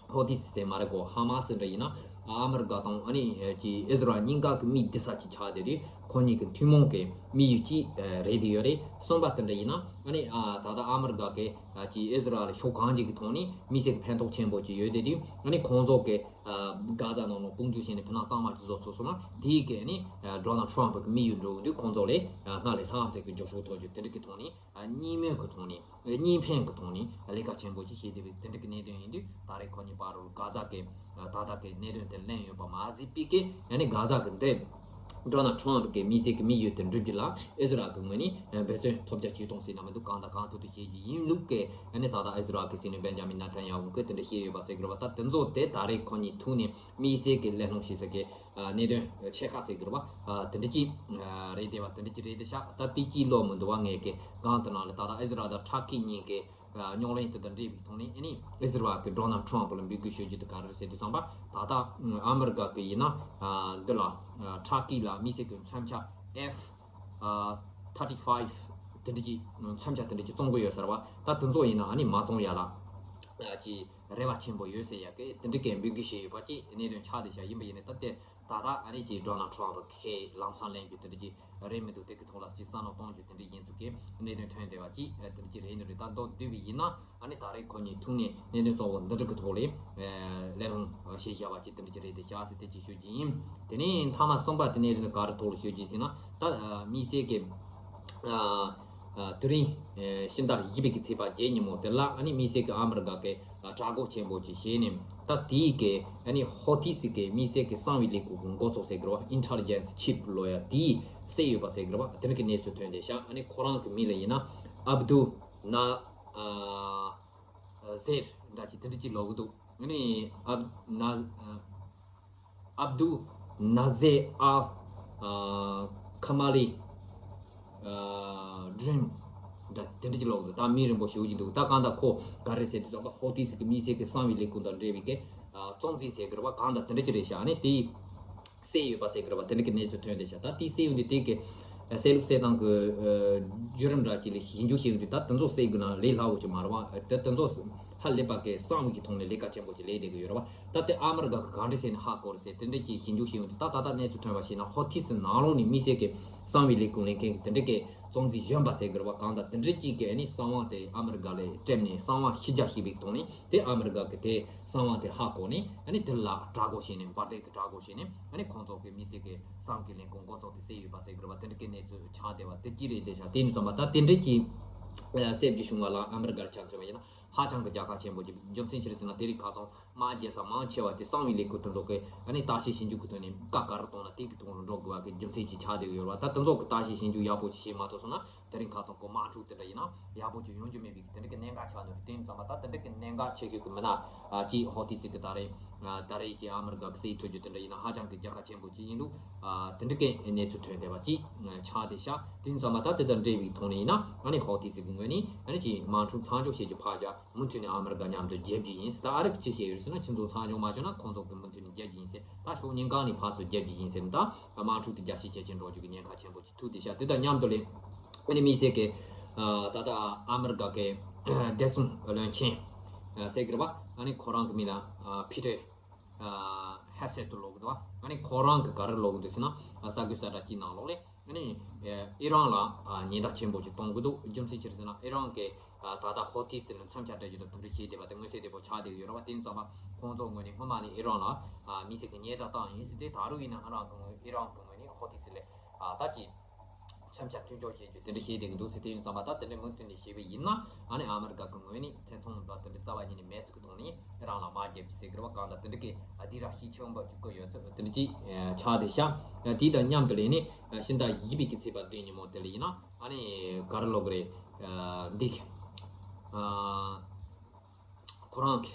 ཧོ་ཐི་སི་ཟེར་མ་རེད་གོ། ཧ་མ་སི་འདྲ་ཡིན་ན་ཨ་མི་རི་ཀ་དང་ཨ་ནི་ཅི་ཨི་ཟི་རལ་གཉིས་ཀ་གི་དམིགས་བསྡུ་ས་ཅིག་ཆགས་བསྡད་དུས། ཁོ་གཉིས་ཀྱི་ཐུན་མོང་གི་དམིགས་ཡུལ་གཅིག་རེད་བསྡད་ཡོད་རེད། གསུམ་པ་དེ་འདྲ་ཡིན་ན་ཨ་ནི། ཨ། ད་ལྟ་ཨ་མི་རི་ཀ་གི་ཅི་ཨི་ཟི་རལ་ཕྱོགས་གང་ཅིག་གི་ཐོག་ནས་དམིགས་བསལ་གྱི་ཕན་ཐོགས་ཆེན་པོ་ཅིག་ཡོད་བསྡད་དུས། ཨ་ནི་ཁོང་ཚོ་གི། ཨ། གྷ་ཛ་ནང་ལ་དཔུང་འཇུག་བྱས་ནས་ཕན་ན་གཙང་མ་ཅིག་བཟོ་ཚུགས་སོང་ན། དེའི་གི་ཨ་ནི་ཌོ་ནལ་ཊམ་ཕ་གི་དམིགས་ཡུལ་འགྲུབ་དུས། ཁོང་ཚོ་ལ་སྔར་ལས་ལྷག་ཙམ་གྱི་རྒྱབ་སྐྱོར་ཐོབ་རྒྱུ་དེ་འདྲ་གི་ཐོག་ནས། ཨ། གཉིས་སྨན་གྱི་ཐོག་ནས། གཉིས་ཕན་གྱི་ཐོག་ནས་ལས་ཀ་ཆེན་པོ་ཅིག་བྱེད་བསྡད་པའི་དེ་འདྲ་གི་གནད་དོན་ཡིན་དུས། ད་རེས་ཁོ་གཉིས་བར་རུ་གྷ་ཛ་གི་ད་ལྟ་གི་གནད་དོན་དེ་གླེང་ཡོད་པ་མ་ཟད། པའི་གི་ཨ་ནི་གྷ་ཛ་གི་འདི་ཌོ་ནལ་ཊམ་ཕ་གི་དམིགས་བསལ་གྱི་དམིགས་ཡུལ་དེ་འགྲུབ་རྒྱུ་ལ་ཨི་ཟི་རལ་གི་ངོས་ནས་འབད་བརྩོན་ཐོབ་རྒྱ་ཇུས་གཏོང་ཟེར་ན་མི་འདུག། གང་དང་གང་ཐུབ་ཐུབ་བྱེད་རྒྱུ་ཡིན་ལུགས་ཀྱི་ཨ་ནི་ད་ལྟ་ཨི་ཟི་རལ་གི་སྲིད་བློན་བེན་ཇ་མིན་ནེ་ཐན་ཡ་ཧུ་གིས་དེ་འདྲ་བཤད་ཡོད་པ་ཟེར་གི་རེད་བ། ད་དེ་ཚོ་དེ་ད་རེས་ཁོ་གཉིས་ཐུག་ནས་དམིགས་བསལ་གྱི་གླེང་སློང་བྱེད་ས་གི་ཨ། གནད་དོན་ཆེ་ཁག་ཟེར་གི་རེད་བ། ཨ། དེ་འདྲ་ཅིག་ཨ། རེད་བསྡད་པ་དེ་འདྲ་ཅིག་རེད་བསྡད་ཤག། ད་དེ་གཅིག་ལོག་མི་འདུག་བ། ངས་ཀྱི་སྒང་དེ་ནང་ལ་ད་ལྟ་ཨི་ཟི་རལ་དང་ཊར་ཀི་གཉིས་ཀྱི་ཨ། རྙོག་གླེང་དེ་དང་འབྲེལ་བའི་ཐོག་ནས། ཨ་ནི་ཨི་ཟི་རལ་གྱི་ཌོ་ནལ་ཊམ་ཕ་ལ་འབོད་སྐུལ་ཞུ་རྒྱུ་དེ་ག་རེ་རེད་ཟེར་དུས་ཙམ་པ། ད་ལྟ་ཨ་མི་རི་ཀ་གི་ཡིན་ན། ཨ། འདི་ལ། ཨ། ཊར་ཀི་ལ་དམིགས་བསལ་གྱི་མཚོན་ཆ་ཨེཕ། ཨ། ཐར་ཊི་ཕའིབ་དེ་འདྲ་ཅིག་མཚོན་ཆ་དེ་འདྲ་ཅིག་བཙོང་གི་ཡོད་ཟེར་བ། ད་དེ་ཚོ་ཡིན་ན་ཨ་ནི་མ་བཙོང་ཡ་ལ། ཨ། ཅིག་རེ་བ་ཆེན་པོ་ཡོད་ཟེར་ཡ་གི་དེ་འདྲ་གི་འབོད་སྐུལ་བྱས་ཡོད་པ་ཅིག་གནད་དོན་ཆགས་བསྡད་ཤག། ཡིན་པ་ཡིན་ནའི་ད་ལྟའི་ད་ལྟ་ཨ་ནི་ཅིག་ཌོ་ནལ་ཊམ་ཕ་གིས་ལམ་སང་ལེན་རྒྱུ་དེ་འདྲ་ཅིག་རེད་མི་འདུག། དེ་གི་ཐོག་ལ་ཅིག་བསམ་བློ་གཏོང་རྒྱུ་དེ་འདྲ་ཡིན་ཚུལ་གྱི་གནད་དོན་ཐོན་བསྡད་པ་ཅིག་དེ་འདྲ་ཅིག་རེད་འདུག། རེད། ད་མདོར་བསྡུས་པ་ཡིན་ན་ཨ་ནི་ད་རེས་ཁོ་གཉིས་ཐུག་ནས་གནད་དོན་གཙོ་བོ་འདི་འདྲ་གི་ཐོག་ལ། ཨ། གླེང་སློང་བྱས་བཞག་པ་ཅིག་དེ་འདྲ་ཅིག་རེད་བསྡད་ཤག་ཟེར་དེ་ཅིག་ཞུ་རྒྱུ་ཡིན། དེ་ནས་མཐའ་མ་གསུམ་པ་དེ་ནས་ག་རེ་ཐོག་ལ་ཞུ་རྒྱུ་ཡིན་ཟེར་ན། ད། ཨ། དམིགས་བསལ་གྱི། ཨ། ཨ། དེ་རིང་། ཨ། ཕྱི་ཟླ་བཞི་པའི་གི་ཚེས་པ་བརྒྱད་ཉིན་མོ་དེ་ལ་ཨ་ནི་དམིགས་བསལ་གྱི་ཨ་མི་རི་ཀ་གི་ཨ་དྲག་འགོག་ཆེན་པོ་ཅིག་བྱས་ནས། ད་དེའི་གི་ཨ་ནི་ཧོ་ཐི་སི་གི་དམིགས་བསལ་གྱི་གསང་བའི་ལས་ཁུངས་ཀྱི་འགོ་གཙོ་ཟེར་གི་རེད་བ། ཨིན་ཊེ་ལི་ཇེན་སི་ཆིཕ་ལོ་ཡ་དེས་བསད་ཡོད་པ་ཟེར་གི་རེད་བ། དེ་འདྲ་གི་གནས་ཚུལ་ཐོན་བསྡད་ཤག། ཨ་ནི་ཁོ་རང་གི་མིང་ལ་ཡིན་ན་ཨབ་དུ་ན། ཨ། ཟེར་འདྲ་ཅིག་དེ་འདྲ་ཅིག་ལབ་གི་འདུག། ཨ་ནི་ཨབ་ན། ཨ། ཨབ་དུ་ན་ཟེ་ཨལ། ཨ། ཁ་མ་ལི། ཨ། ཌི་རིམ་འདྲ་དེ་འདྲ་ཅིག་ལབ་གི་འདུག། ད་མིང་རིང་པོ་ཞེ་པོ་ཅིག་འདུག། ད་གང་ལྟར་ཁོ་ག་རེ་ཟེར་དུས་ཙམ་པ། ཧོ་ཐི་སི་གི་དམིགས་བསལ་གྱི་གསང་བའི་ལས་ཁུངས་དང་འབྲེལ་བའི་གི། ཨ། གཙོ་འཛིན་ཟེར་གི་རེད་བ། གང་ལྟར་དེ་འདྲ་ཅིག་རེད་ཤག། ཨ་ནི་དེ་བསད་ཡོད་པ་ཟེར་གི་རེད་བ། དེ་འདྲ་གི་གནས་ཚུལ་ཐོན་བསྡད་ཤག། ད་དེ་བསད་ཡོང་དུས་དེ་གི་བསད་ལུགས་བསད་སྟངས་གི། ཨ། བརྒྱུད་རིམ་འདྲ་ཅིག་ལ་ཞིབ་འཇུག་བྱེད་ཡོང་དུས། ད་དེ་ཚོ་བསད་དགོས་ན་ལས་སླ་བོ་ཅིག་མ་རེད་བ། ད་དེ་ཚོ་ཧ་ལས་པ་གི་གསང་བའི་གི་ཐོག་ནས་ལས་ཀ་ཆེན་པོ་ཅིག་ལས་བསྡད་གི་ཡོད་རེད་བ། ད་དེ་ཨ་མི་རི་ཀ་གི་གང་འདྲ་ཟེར་ནས་ཧ་གོ་རེད་ཟེར། དེ་འདྲ་ཅིག་ཞིབ་འཇུག་བྱེད་ཡོང་དུས། ད་ད་ལྟ་གནས་ཚུལ་ཐོན་པ་ཞིག་ན། ཧོ་ཐི་སི་ནང་ལོགས་ནས་དམིགས་བསལ་གྱི་གསང་བའི་ལས་ཁུངས་ལེན་མཁན་གྱི་དེ་འདྲ་གི་གཙོ་འཛིན་གཞོན་པ་ཟེར་གི་རེད་བ། གང་ལྟར་དེ་འདྲ་ཅིག་གིས་ཨ་ནི་གསང་བ་དེ་ཨ་མི་རི་ཀ་ལ་སྤྲད་ནས། གསང་བ་ཕྱི་རྒྱག་བྱས་པའི་ཐོག་ནས། དེ་ཨ་མི་རི་ཀ་གི་དེ་གསང་བ་དེ་ཧ་གོ་ནས། ཨ་ནི་དེ་ལ་དྲག་རྒོལ་བྱས་ནས། འབར་མདེལ་གྱི་དྲག་རྒོལ་བྱས་ནས། ཨ་ནི་ཁོང་ཚོ་གི་དམིགས་བསལ་གྱི་གསང་གི་ལས་ཁུངས་འགོ་གཙོ་དེ་བསད་ཡོད་པ་ཟེར་གི་རེད་བ། དེ་འདྲ་གི་གནས་ཚུལ་ཆགས་བསྡད་པ་དེ་གཅིག་རེད་བསྡད་ཤག། དེ་ནས་བསམ་པ། ད་དེ་འདྲ་གི་གསར་བརྗེ་བྱུང་བ་ལ་ཨ་མི་རི་ཀར་ཆ་མཚོན་པ་ཡིན་ན། ཧ་ཅང་གི་རྒྱལ་ཁ་ཆེན་པོ་ཅིག། རྒྱུ་མཚན་ཅི་རེད་ཟེར་ན། དེ་རིང་ཁ་སང་དམག་རྒྱལ་ས་མང་ཆེ་བ་དེ་གསང་བའི་ལས་ཁུངས་དེ་ཚོ་གི་ཨ་ནི་བརྟག་དཔྱད་ཞིབ་འཇུག་གི་ཐོག་ནས་བཀའ་ག་རེ་གཏོང་ན་དེ་གི་ཐོག་ལ་འགྲོ་དགོས་པ་གི་རྒྱུ་མཚན་ཅིག་ཆགས་བསྡད་ཡོད་རེད་བ། ད་དེ་ཚོ་གི་བརྟག་དཔྱད་ཞིབ་འཇུག་ཡག་པོ་ཅིག་བྱས་མ་ཐུབ་སོང་ན། དེ་རིང་ཁ་སང་གི་དམག་འཁྲུག་དེ་འདྲ་ཡིན་ན་ཡག་པོ་ཅིག་ཡོང་རྒྱུ་མེད་པའི་དེ་འདྲ་གི་གནད་འགག་ཆགས་འདུག། དེ་ཡིན་ཙང་མ། ད་དེ་འདྲ་གི་གནད་འགག་ཆེ་ཤོས་གི་མི་སྣ། ཨ། ཅིག་ཧོ་ཐི་སི་གི་ད་རེས། ཨ། ད་རེས་ཀྱི་ཨ་མི་རི་ཀ་གི་བསད་ཐུབ་རྒྱུ་དེ་འདྲ་ཡིན་ན་ཧ་ཅང་གི་རྒྱལ་ཁ་ཆེན་པོ་ཅིག་ཡིན་འདུག། ཨ། དེ་འདྲ་གི་གནས་ཚུལ་ཐོན་བསྡད་པ་ཅིག་ཆགས་བསྡད་ཤག། དེ་ཡིན་ཙང་མ། ད་དེ་དང་འབྲེལ་བའི་ཐོག་ནས་ཡིན་ན། ཨ་ནི་ཧོ་ཐི་སི་གི་ངོས་ནས་ཨ་ནི་ཅིག་དམག་འཁྲུག་མཚམས་འཇོག་བྱེད་རྒྱུ་ཕར་བཞག། མུ་མཐུད་ནས་ཨ་མི་རི་ཀ་མཉམ་དུ་རྒྱབ་རྒྱུ་ཡིན་ཟེར། ད་ཨ་རི་གིས་ཅི་བཤད་ཡོད་ཟེར་ན། ཁྱེད་ཚོ་མཚམས་འཇོག་མ་བྱུང་ན་ཁོང་ཚོ་གིས་མུ་མཐུད་ནས་རྒྱབ་རྒྱུ་ཡིན་ཟེར། ད་ཕྱོགས་གཉིས་ཀ་ནས་ཕར་ཚུར་རྒྱབ་རྒྱུ་ཡིན་ཟེར་ནས། ད་དམག་འཁྲུག་དེ་རྒྱ་ཆེ་ཇེ་ཆེ་འགྲོ་རྒྱུ་གི་ཉེན་ཁ་ཆེན་པོ་ཅིག་ཐུག་བསྡད་ཤག། དེ་དང་མཉམ་དུ་ལ་ཨ་ནི་དམིགས་བསལ་གྱི། ཨ། ད་ལྟ་ཨ་མི་རི་ཀ་གི་བདེ་སྲུང་བློན་ཆེན། ཨ། ཟེར་གི་རེད་བ། ཨ་ནི་ཁོ་རང་གི་མིང་ལ། ཨ། ཕི་ཏེ། ཨ། ཧེ་སེད་དུ་ལབ་གི་འདུག་བ། ཨ་ནི་ཁོ་རང་གིས་ག་རེ་ལབ་གི་འདུག་ཟེར་ན། ཨ། གསར་འགོད་གསལ་བསྒྲགས་ཅིག་ནང་ལོགས་ལ། ཨ་ནི། ཨ། ཨི་རན་ལ། ཨ། ཉེན་བརྡ་ཆེན་པོ་ཅིག་གཏོང་གི་འདུག། རྒྱུ་མཚན་ཅི་རེད་ཟེར་ན། ཨི་རན་གྱིས། ཨ། ད་ལྟ་ཧོ་ཐི་སི་ལ་མཚོན་ཆ་སྤྲད་རྒྱུ་དང་དེ་འདྲ་བྱས་བསྡད་པ་དེ་མངོན་གསལ་དོད་པོ་ཆགས་བསྡད་ཡོད་རེད་བ། དེ་ཡིན་ཙང་མ་ཁོང་ཚོ་ངོས་ནས་སྔོན་མ་ནས་ཨི་རན་ལ། ཨ། དམིགས་བསལ་གྱི་ཉེན་བརྡ་བཏང་ཡིན་ཟེར་ཏེ། ད་རུང་ཡིན་ན་ང་རང་གི་ངོས། ཨི་རན་གྱི་ངོས་ནས་ཧོ་ཐི་སི་ལ། ཨ། ད་ཅིག། མཚམས་ཆ་མཐུན་སྦྱོར་བྱེད་རྒྱུ་དེ་འདྲ་བྱེད་བསྡད་ཀྱི་འདུག་ཟེར། དེ་ཡིན་ཙང་མ་ད་དེ་འདྲའི་མུ་མཐུད་ནས་བྱས་པ་ཡིན་ན། ཨ་ནི་ཨ་མི་རི་ཀ་གི་ངོས་ནས་ཐེ་ཚོམ་དང་དེ་འདྲའི་རྩ་བ་ཉིད་ནས་མེད་ཚུལ་གྱི་ཐོག་ནས་རང་ལ་དམག་རྒྱབ་ཀྱི་ཟེར་གི་རེད་བ། གང་ལྟར་དེ་འདྲ་གི་ཨ་དེ་ར་ཤི་ཆེན་པོ་ཅིག་གི་ཡོད་ཚུལ་དེ་འདྲ་ཅིག་ཆགས་བསྡད་ཤག་དེ་དང་མཉམ་དུ་ལས་ནས་ཕྱི་ཟླ་བཞི་པའི་གི་ཚེས་པ་བདུན་ཉིན་མོ་དེ་ལ་ཡིན་ན། ཨ་ནི་ག་རེ་ལབ་དགོས་རེད། འདི་ཁོ་རང་གི་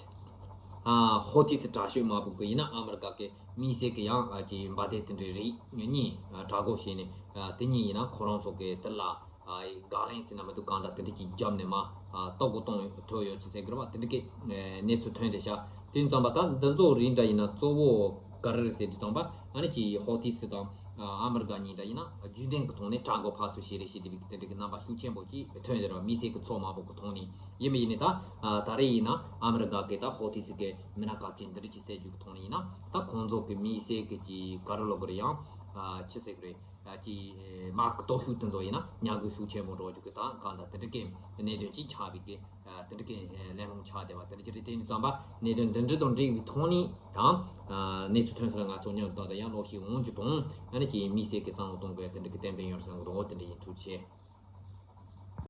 ཧོ་ཐི་སི་དྲག་ཤོས་མ་བུ་གི་ཡིན་ན་ཨ་མི་རི་ཀ་གི་མི་སེར་གི་ཡང་ཅིག་འབའ་སྡེ་དེ་འདྲའི་རིགས་གཉིས་དྲག་རྒོལ་བྱས་ནས། དེ་གཉིས་ཡིན་ན་ཁོ་རང་ཚོ་གི་དེ་ལ་དགག་ལན་ཟེར་ན་མི་འདུག་གང་ལྟར་དེ་འདྲ་ཅིག་བརྒྱབ་ནས་མ་ལྟོགས་གོ་གཏོང་ཐུབ་ཡོད་ཚུལ་ཟེར་གི་རེད་བ། དེ་འདྲ་གི་གནས་ཚུལ་ཐོན་བསྡད་ཤག་དེ་ཙམ་པ་ད་འདི་ཚོ་རིགས་འདྲ་ཡིན་ན་གཙོ་བོ་ག་རེ་རེད་ཟེར་དུས་ཙམ་པ། ཨ་ནི་ཅིག་ཧོ་ཐི་སི་དང་ཨ་མི་རི་ཀ་གཉིས་འདྲ་ཡིན་ན་རྒྱུན་ལྡན་གྱི་ཐོག་ནས་དྲག་རྒོལ་ཕར་ཚུར་བྱེད་རེས་བྱེད་བསྡད་པའི་དེ་འདྲ་གི་རྣམ་པ་ཤུགས་ཆེན་པོ་ཅིག་ཐོན་ཡོད་རེད་བ། མི་སེར་གྱི་ཚོགས་མང་པོ་གི་ཐོག་ནས། ཡིན་པ་ཡིན་ནའི་ད་ད་རེས་ཡིན་ན་ཨ་མི་རི་ཀ་གི་ད་ཧོ་ཐི་སི་གི་མི་སྣ་སྐབས་ཅིག་འདི་འདྲ་ཅིག་བསད་རྒྱུ་གི་ཐོག་ནས་ཡིན་ན། ད་ཁོང་ཚོ་གི་མི་སེར་གི་ཅིག་ག་རེ་ལབ་དགོས་རེད། ཡང་ཅི་ཟེར་གི་རེད། ཅིག་དམག་གི་སྟོབས་ཤུགས་དེ་ཚོ་ཡིན་ན་ཉམས་རྒུད་ཤུགས་ཆེན་པོ་འགྲོ་རྒྱུ་གི་ད་གང་ལྟར་དེ་འདྲ་གི་གནད་དོན་ཅིག་ཆགས་པའི་གི་དེ་འདྲ་གི་གླེང་སློང་ཆགས་བསྡད་པ་དེ་འདྲ་ཅིག་རེད། དེ་ཡིན་ཙམ་པ་གནད་དོན་འདི་འདྲ་དང་འབྲེལ་བའི་ཐོག་ནས་ཡང་གནས་ཚུལ་ཐོན་ས་ལ་ང་ཚོ་མཉམ་དུ་ད་ཡང་ཀློག་ཤེས་འོང་རྒྱུ་དང་། ཨ་ནི་ཅིག་མི་སེར་གི་བསམ་བློ་གཏོང་དགོས་དེ་འདྲ་གི་ཏན་ཏན་ཡོད་རེད་བསམ་གི་འདུག་འོ་དེ་འདྲ་ཡིན། ཐུགས་རྗེ་ཆེ།